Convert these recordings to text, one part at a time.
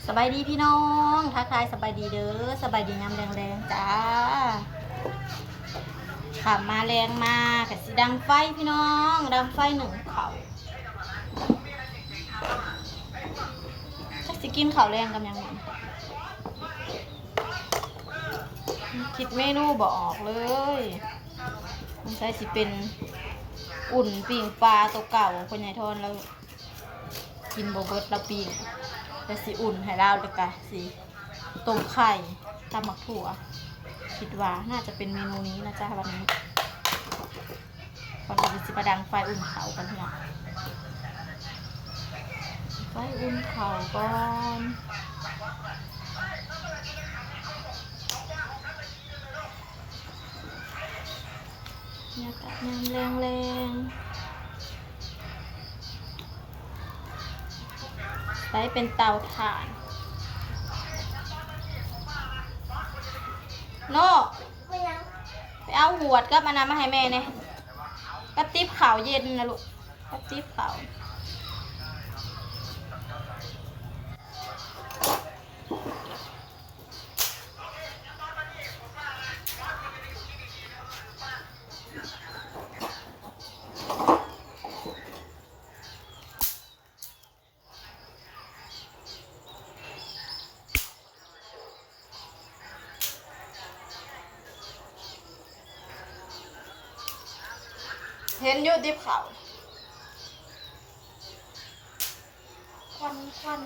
ສະບາຍດີພີ່ນ້ອງ ທັກທາຍສະບາຍດີເດີ ສະບາຍດີຍາມແລງໆ ຈ້າ. ຄ່ຳມາແລງມາກະຊິດັງໄຟພີ່ນ້ອງ ດັງໄຟໜຶ້ງເຂົ້າ. ຈັກຊິກິນເຂົ້າແລງກັບຫຍັງ ຄິດເມນູບໍ່ອອກເລີຍ. ສົງໄສຊິເປັນອຸ່ນປີ້ງປາໂຕເກົ່າ ພໍ່ໃຫຍ່ທອນລາວກິນບໍ່ເບິດ ລາວປີ້ງ ແຕ່ຊິອຸ່ນໃຫ້ລາວ ແລ້ວກະຊິຕົ້ມໄຂ່ ຕຳໝາກຖົ່ວ. ຄິດວ່າໜ້າຈະເປັນເມນູນີ້ນະຈ້າ ວັນນີ້. ກ່ອນອື່ນຊິມາດັງໄຟອຸ່ນເຂົ້າກ່ອນພີ່ນ້ອງ ໄຟອຸ່ນເຂົ້າກ່ອນ. ບັນຍາກາດຍາມແລງໆ ໃຊ້ເປັນເຕົາຖ່ານ. ໂນ ໄປເອົາຫວດກັບອັນນັ້ນມາໃຫ້ແມ່ແດ່ ກັບຕິບເຂົ້າເຢັນນະລູກ ກັບຕິບເຂົ້າ. ເຫັນຢູ່ຕິບເຂົ້າ ຄວັນ ຄວັນ.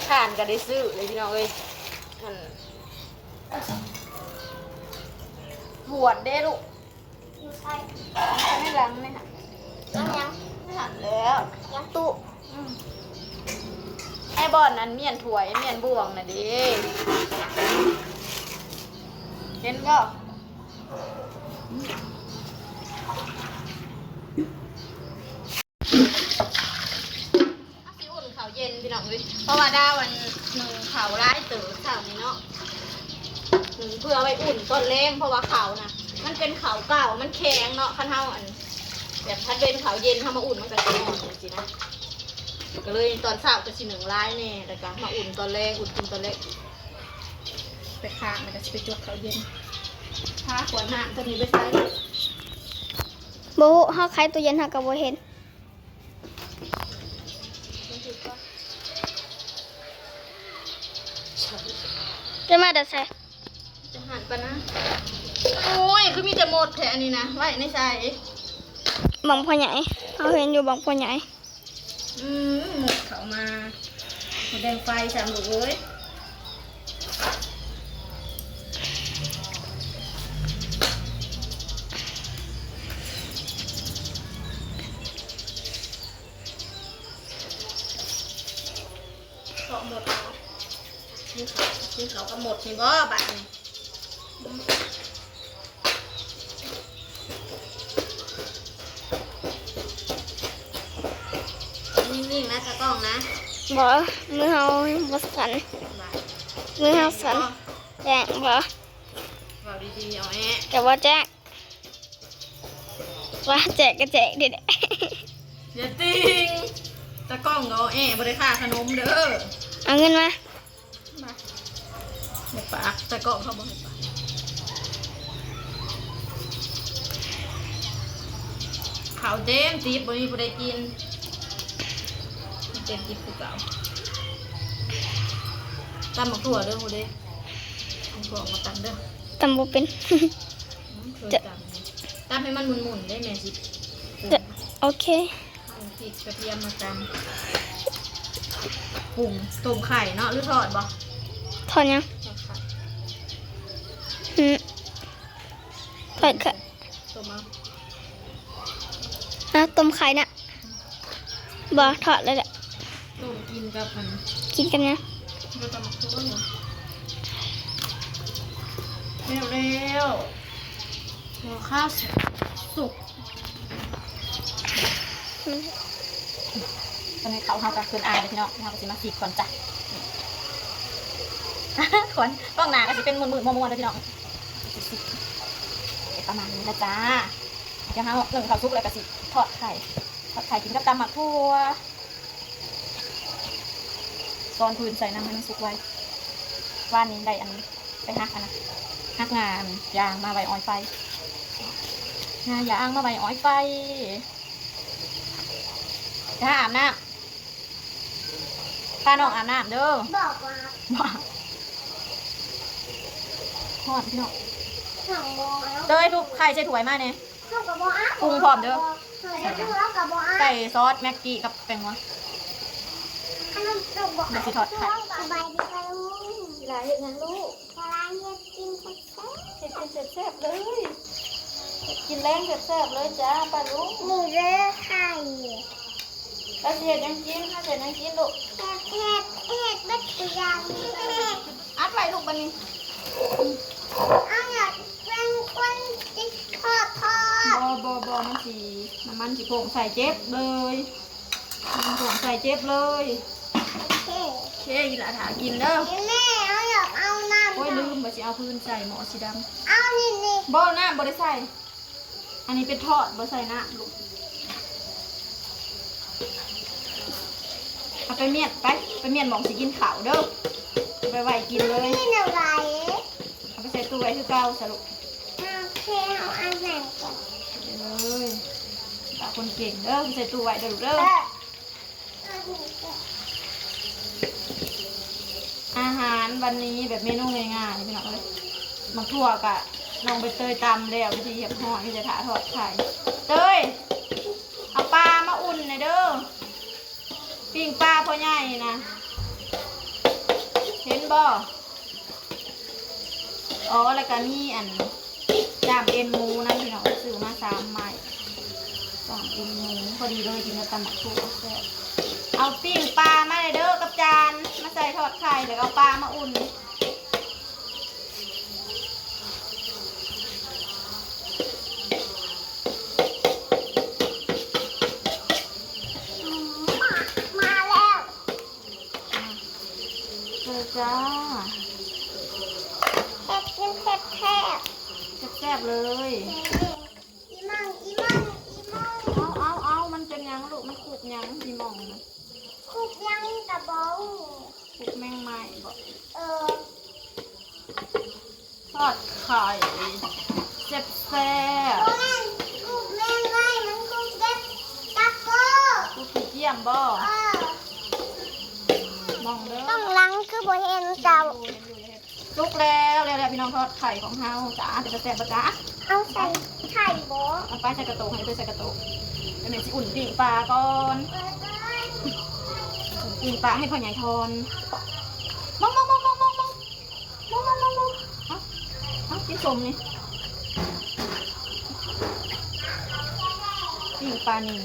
ຖ່ານກະໄດ້ຊື້ເລີຍພີ່ນ້ອງເອີຍ. ອັນ ຫວດເດ້ລູກ ຢູ່ໃສ? ໃນຫຼັງນີ້ຫະ. ຍັງ ຍັງ ໃນຫັ້ນແຫຼະ ຍັງຕູ້. ອືມ ໃນບ່ອນອັນມ້ຽນຖ້ວຍ ມ້ຽນບ່ວງນະເດ້ ເຫັນບໍ່? ເຮົາຊິອຸ່ນເຂົ້າເຢັນພີ່ນ້ອງເອີຍ ເພາະວ່າດາວອັນໜຶ້ງເຂົ້າຫຼາຍເຕີບເຊົ້ານີ້ເນາະ ໜຶ້ງເພື່ອໄວ້ອຸ່ນຕອນແລງ ເພາະວ່າເຂົ້ານະ ມັນເປັນເຂົ້າເກົ່າ ມັນແຂງເນາະ ຄັນເຮົາອັນ ແບບ ຄັນເປັນເຂົ້າເຢັນ ເຮົາມາອຸ່ນມັນກະຊິອ່ອນຈັ່ງຊີ້ນະ ກະເລີຍຕອນເຊົ້າກະຊິໜຶ້ງຫຼາຍແດ່ ແລ້ວກະມາອຸ່ນຕອນແລງ ອຸ່ນກິນຕອນແລງ. ໄປຄ້າງ ແລ້ວກະຊິໄປຈົກເຂົ້າເຢັນ. ພາຂວດນ້ຳໂຕນີ້ໄປໃສ? ບໍ່ຮູ້ ເຮົາໄຂຕູ້ເຢັນເຮົາກະບໍ່ເຫັນ. ຈະມາແຕ່ໃສ? ຈາກຮ້ານປານາ. ໂອ້ຍ ຄືມີແຕ່ມົດແທ້ອັນນີ້ນະ ໄວ້ໃນໃສ? ບັກພໍ່ໃຫຍ່ ເຮົາເຫັນຢູ່ບັກພໍ່ໃຫຍ່. ອືມ ມົດເຂົ້າມາ ໝົດແດງໄຟຊ້ຳລູກເອີຍ. ເຄາະມົດເນາະ ກິນເຂົ້າ ກິນເຂົ້າກັບມົດນີ້ບໍ່ບາດນີ້? ນິ່ງໆ ນະຕາກ້ອງນະ. ບໍ່ ມືເຮົາບໍ່ສັ່ນ ບາດ ມືເຮົາສັ່ນ ແຈ້ງບໍ່? ເວົ້າດີໆ ເອົາແອະ ກະບໍ່ແຈ້ງ. ວ່າແຈກກະແຈກເດ້. ຢ່າຕິງ ຕາກ້ອງກະເອົາແອະ ບໍ່ໄດ້ຄ່າຂະໜົມເດີ. ເອົາເງິນມາ ມາ ຢ່າປາກ ຕາກ້ອງເຂົາບໍ່ໃຫ້ປາກ. ເຂົ້າເຕັມຕິບ ບໍ່ມີຜູ້ໃດກິນ ເຕັມຕິບຄືເກົ່າ. ຕຳໝາກຖົ່ວເດີ ຜູ້ເດ ເອົາຖົ່ວມາຕຳເດີ. ຕຳບໍ່ເປັນ. ອືມ ເຄີຍຕຳ ຕຳໃຫ້ມັນໝຸ່ນໆ ເດ້ ແມ່ຊິ ໂອເຄ ເອົາພິກກະທຽມມາຕຳ ປຸງຕົ້ມໄຂ່ເນາະ ຫຼືທອດບໍ່? ທອດຫຍັງ? ທອດໄຂ່ ຫື ທອດໄຂ່ ຕົ້ມເອົາ ຮະ ຕົ້ມໄຂ່ນະ ບໍ່ ທອດເລີຍແຫຼະ. ຕົ້ມກິນກັບອັນ ກິນກັບຫຍັງ? ກິນກັບຕຳບັກຫຸ່ງ. ແລ້ວໆ ຫົວຂ້າສຸກ. ຕອນນີ້ເຂົ້າເຮົາກໍຂຶ້ນອາຍເດ້ພີ່ນ້ອງ, ເຮົາກໍຊິມາຊິບກ່ອນຈ້ະ. ຄວັນ ກ້ອງໜ້າກໍຊິເປັນມືດໆ ມົວໆ ເດ້ພີ່ນ້ອງ. ຊິຊິບປະມານນີ້ລະຈ້າ. ດຽວເຮົາໜຶ້ງເຂົ້າສຸກແລ້ວກໍຊິທອດໄຂ່, ທອດໄຂ່ກິນກັບຕຳໝາກຖົ່ວ. ຊ້ອນຟືນໃສ່ນຳໃຫ້ມັນສຸກໄວ. ວານນີ້ໄດ້ອັນ ໄປຫັກອັນນະ ຫັກງ່າອັນຢາງມາໄວ້ອອຍໄຟ, ງ່າຢາງມາໄວ້ອອຍໄຟ. ໄປຫາອາບນ້ຳ, ພານ້ອງອາບນ້ຳເດີ. ບອກວ່າ ຮ້ອນພີ່ນ້ອງ. ເຕີຍ ທຸບໄຂ່ໃສ່ຖ້ວຍມາແດ່. ເຮົາກໍບໍ່ອາບ ປຸງພ້ອມເດີ. ເຮົາກໍບໍ່ອາບ ໃສ່ຊອສແມັກກີ້ກັບແປ້ງນົວ. ອັນນັ້ນລູກບໍ່ ແມ່ຊິທອດໄຂ່. ສະບາຍດີປ້າລຸງ. ຫຼານເຮັດຫຍັງລູກ? ຫຼານເຮັດກິນແຊບໆ ເຮັດກິນແຊບໆ ເລີຍ. ເຮັດກິນແລງແຊບໆ ເລີຍຈ້າປ້າລຸງ. ນີ້ເດີໄຂ່. ເຮົາຊິເຮັດຫຍັງກິນ? ເຮົາຊິເຮັດຫຍັງກິນລູກ? ເຮັດ ເຮັດ ເຮັດເບິດທຸກຢ່າງ. ອັດໄວ້ລູກ ບາດນີ້. ເອົາ ຢາກເປັນຄົນຕິດທອດທອດ. ບໍ່ ບໍ່ ບໍ່ ມັນຊິ ນ້ຳມັນຊິໂປ່ງໃສ່ເຈັບເລີຍ, ນ້ຳມັນໂປ່ງໃສ່ເຈັບເລີຍ. ໂອເຄ ໂອເຄ ອີ່ຫຼ້າຖ້າກິນເດີ. ແມ່ ເຮົາຢາກເອົານ້ຳ. ໂອ້ຍ ລືມວ່າຊິເອົາຟືນໃສ່ໝໍ້ສີດຳ. ເອົານີ້ ນີ້. ບໍ່ ນ້ຳບໍ່ໄດ້ໃສ່. ອັນນີ້ເປັນທອດ ບໍ່ໃສ່ນ້ຳລູກ. ເອົາໄປມ້ຽນໄປ ໄປມ້ຽນໝ່ອງຊິກິນເຂົ້າເດີ, ໄປໄວ້ກິນເລີຍ. ນີ້ນະໄວ້ ເອົາໄປໃສ່ຕູ້ໄວ້ຄືເກົ່າຊະລູກ. ໂອເຄ ເອົາອັນນັ້ນກ່ອນ. ເອີຍ ຕາຄົນເກັ່ງເດີ, ໃສ່ຕູ້ໄວ້ເດີລູກເດີ. ອາຫານວັນນີ້ແບບເມນູງ່າຍໆ ພີ່ນ້ອງເອີຍ. ໝາກຖົ່ວກະນ້ອງໃບເຕີຍຕຳແລ້ວເປັນທີ່ຮຽບຮ້ອຍ, ມີແຕ່ຖ້າທອດໄຂ່. ເຕີຍ ເອົາປາມາອຸ່ນແດ່ເດີ, ປີ້ງປາພໍ່ໃຫຍ່ນະ ເຫັນບໍ່? ອໍ ແລ້ວກະມີອັນ ຈ້າມເອັນໝູນຳ ພີ່ນ້ອງ, ຊື້ມາສາມໄມ້. ຈ້າມເອັນໝູພໍດີເລີຍ ກິນກັບຕຳບັກຫຸ່ງແຊບ. ເອົາປີ້ງປາມາເດີກັບຈານ, ມາໃສ່ທອດໄຂ່ ແລ້ວກໍເອົາປາມາອຸ່ນ. ມາແລ້ວ. ເດີຈ້າ ເຮັດກິນແຊບໆ ແຊບໆ ເລີຍ. ອີ່ໝ່ອງ ອີ່ໝ່ອງ ອີ່ໝ່ອງ. ເອົາ ເອົາ ເອົາ ມັນເປັນຫຍັງລູກ? ມັນຄຸບຫຍັງ ອີ່ໝ່ອງນະ? ຄຸບຫຍັງກະບໍ່ຮູ້. ຄຸບແມງໄມ້ບໍ? ເອີ. ທອດໄຂ່ແຊບໆ. ບໍ່ແມ່ນຄຸບແມງໄມ້, ມັນຄຸບເດັດຕະໂກ້. ຄຸບຂີ້ກ້ຽມບໍ? ເອີ. ມອງເດີ. ຂ້າງຫຼັງຄືບໍ່ເຫັນເຈົ້າ. ສຸກແລ້ວ ແລ້ວໆ ພີ່ນ້ອງ, ທອດໄຂ່ຂອງເຮົາຈ້າ. ເປັນຕາແຊບບໍ່ຈ້າ? ເອົາໃສ່ໄຂ່ບໍ? ເອົາໄປໃສ່ກະໂຕກ, ໃຫ້ໄປໃສ່ກະໂຕກ. ດຽວແມ່ຊິອຸ່ນປີ້ງປາກ່ອນ. ປີ້ງປາໃຫ້ພໍ່ໃຫຍ່ທອນ. ມອງໆໆໆໆ. ມອງໆໆໆ ເອົາ ເອົາ ກິນສົ້ມນີ້ ປີ້ງປານິນ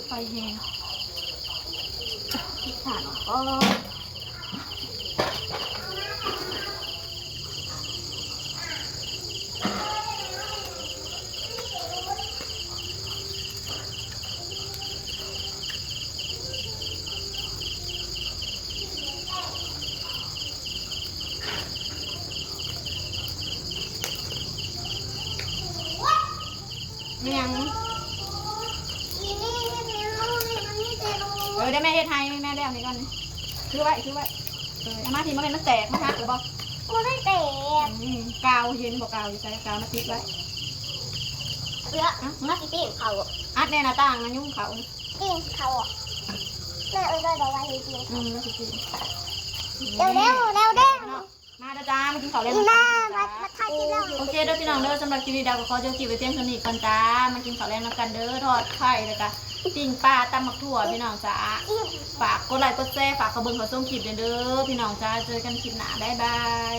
ໄຟແຮງ ປິດຝາໜ້ອຍກ່ອນ. ແມ່ນຫຍັງ? ເອີ ດຽວແມ່ເຮັດໃຫ້ ແມ່ແລ້ວນີ້ກ່ອນ ຖືໄວ້ ຖືໄວ້. ເອີ ເອົາມາທີ່ ບໍ່ແມ່ນມັນແຕກ ມັນຫັກຫຼືບໍ່? ບໍ່ໄດ້ແຕກ. ອືມ ກາວເຫັນບໍ່? ກາວຢູ່ໃສ? ກາວມາຕິດໄວ້. ເອີ ມາຊິປີ້ງເຂົ້າ ອັດແນ່ໜ້າຕ່າງນະ ຍຸງເຂົ້າ. ປີ້ງເຂົ້າ ແມ່ເອີຍ ບໍ່ໄດ້ບອກວ່າໃຫ້ປີ້ງ ອືມ ຊິປີ້ງ. ເລັວໆ ເລັວໆ ມາເດີຈ້າ ມາກິນເຂົ້າແລງນຳກັນ. ມາ ມາຖ່າຍຄລິບແລ້ວ. ໂອເຄເດີພີ່ນ້ອງເດີ ສຳລັບຄລິບນີ້ດາວກໍຂໍຈົບຄລິບໄວ້ພຽງເທົ່ານີ້ກ່ອນຈ້າ. ມາກິນເຂົ້າແລງນຳກັນເດີ ທອດໄຂ່ ແລ້ວກະປີ້ງປາ ຕຳໝາກຖົ່ວ ພີ່ນ້ອງຈ້າ. ຝາກກົດໄລກົດແຊ ຝາກເຂົ້າເບິ່ງເຂົ້າຊົມຄລິບແດ່ເດີພີ່ນ້ອງຈ້າ. ເຈີກັນຄລິບໜ້າ ບາຍບາຍ.